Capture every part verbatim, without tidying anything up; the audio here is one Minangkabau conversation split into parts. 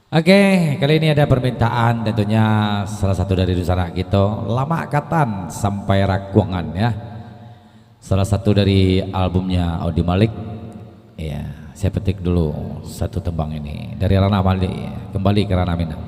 Oke, kali ini ada permintaan, tentunya salah satu dari dunsanak kito, Lamak Katan Sampai Rakuangan, ya. Salah satu dari albumnya Audi Malik. Ya, saya petik dulu satu tembang ini dari Ranah Malik, kembali ke Ranah Minang.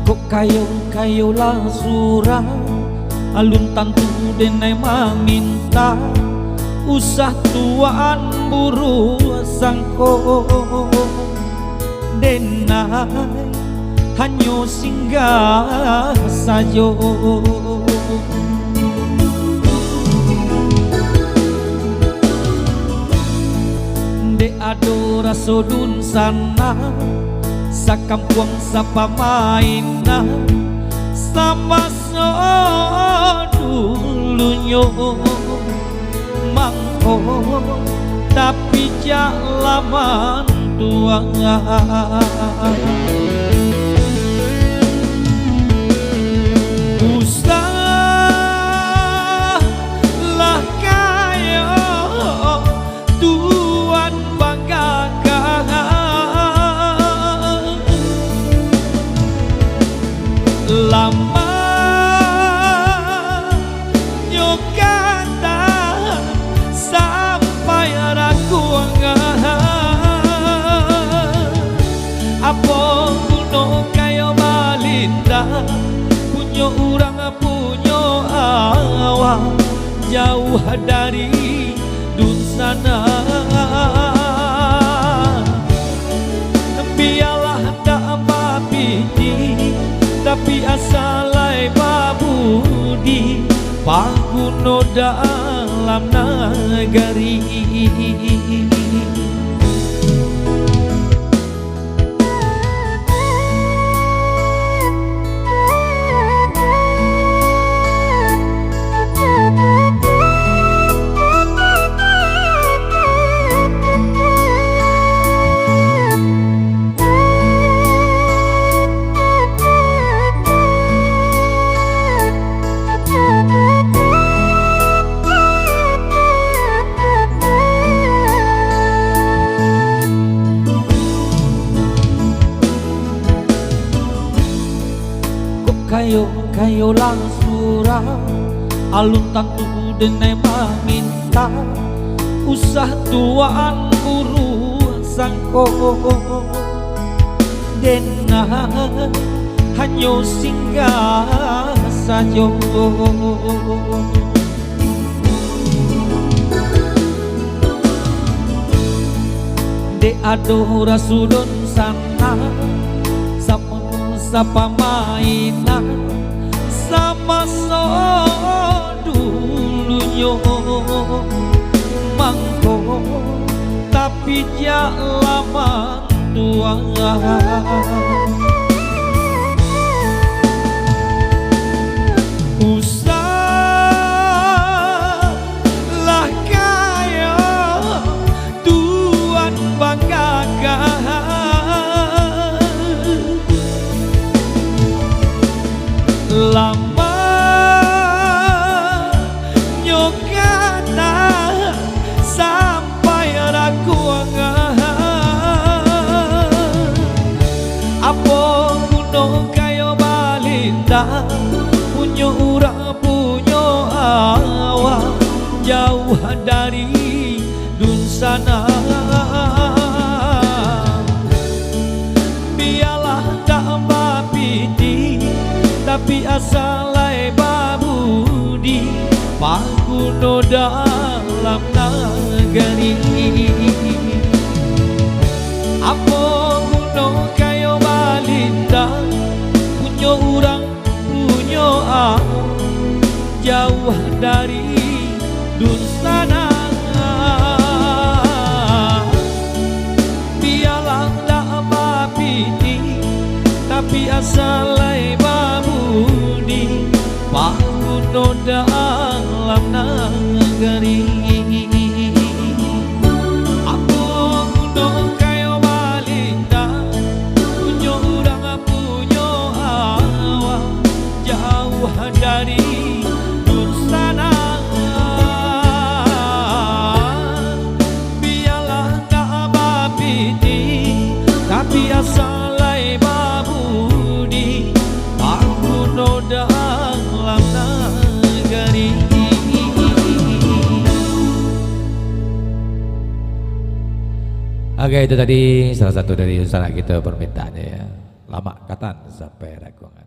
Kok kayo-kayo lah surang, alun tantu denai maminta, usah tuan buruak sangko. Denai hanyo singgah sajo. Dek ado raso dunsanak, sakampuang sapamainan, samaso dulunyo. Mangko, tapi jak laman tuan. Usah lah kayo tuan banggakan. Lamak nyo kata sampai rakuangan. Apo guno kayo balinda, punyo urang punyo awak, jauah dari dunsanak. Bialah ndak bapiti, tapi asa lai babudi, paguno dalam nagari. Kok kayo-kayo lah surang, alun tantu denai maminta, usah tuan buruak sangko. Denai hanyo singgah sajo. Dek ado raso dunsanak, sapa-, sapamainan, samaso dulunyo. Mangko, tapi jak laman tuan. Usah lah kayo tuan banggakan. Lamak nyo kata sampai rakuangan. Apo guno kayo balinda, punyo urang punyo awak, jauah dari dunsanak. Bialah tak bapiti, tapi asa lai babudi, paguno dalam nagari. Apo guno kayo balinda, punyo urang punyo awak, Jauah dari dunsanak, bialah dak bapitih, tapi asa lai babudi, paguno dalam nagari. Apo guno kayo balinda, punyo urang punyo awak, jauah dari dunsanak. Bialah dak bapitih, tapi asa lai babudi, paguno dalam nagari. Oke, itu tadi salah satu dari dunsanak kita permintaannya, ya. Lamak Katan sampai Ragunan.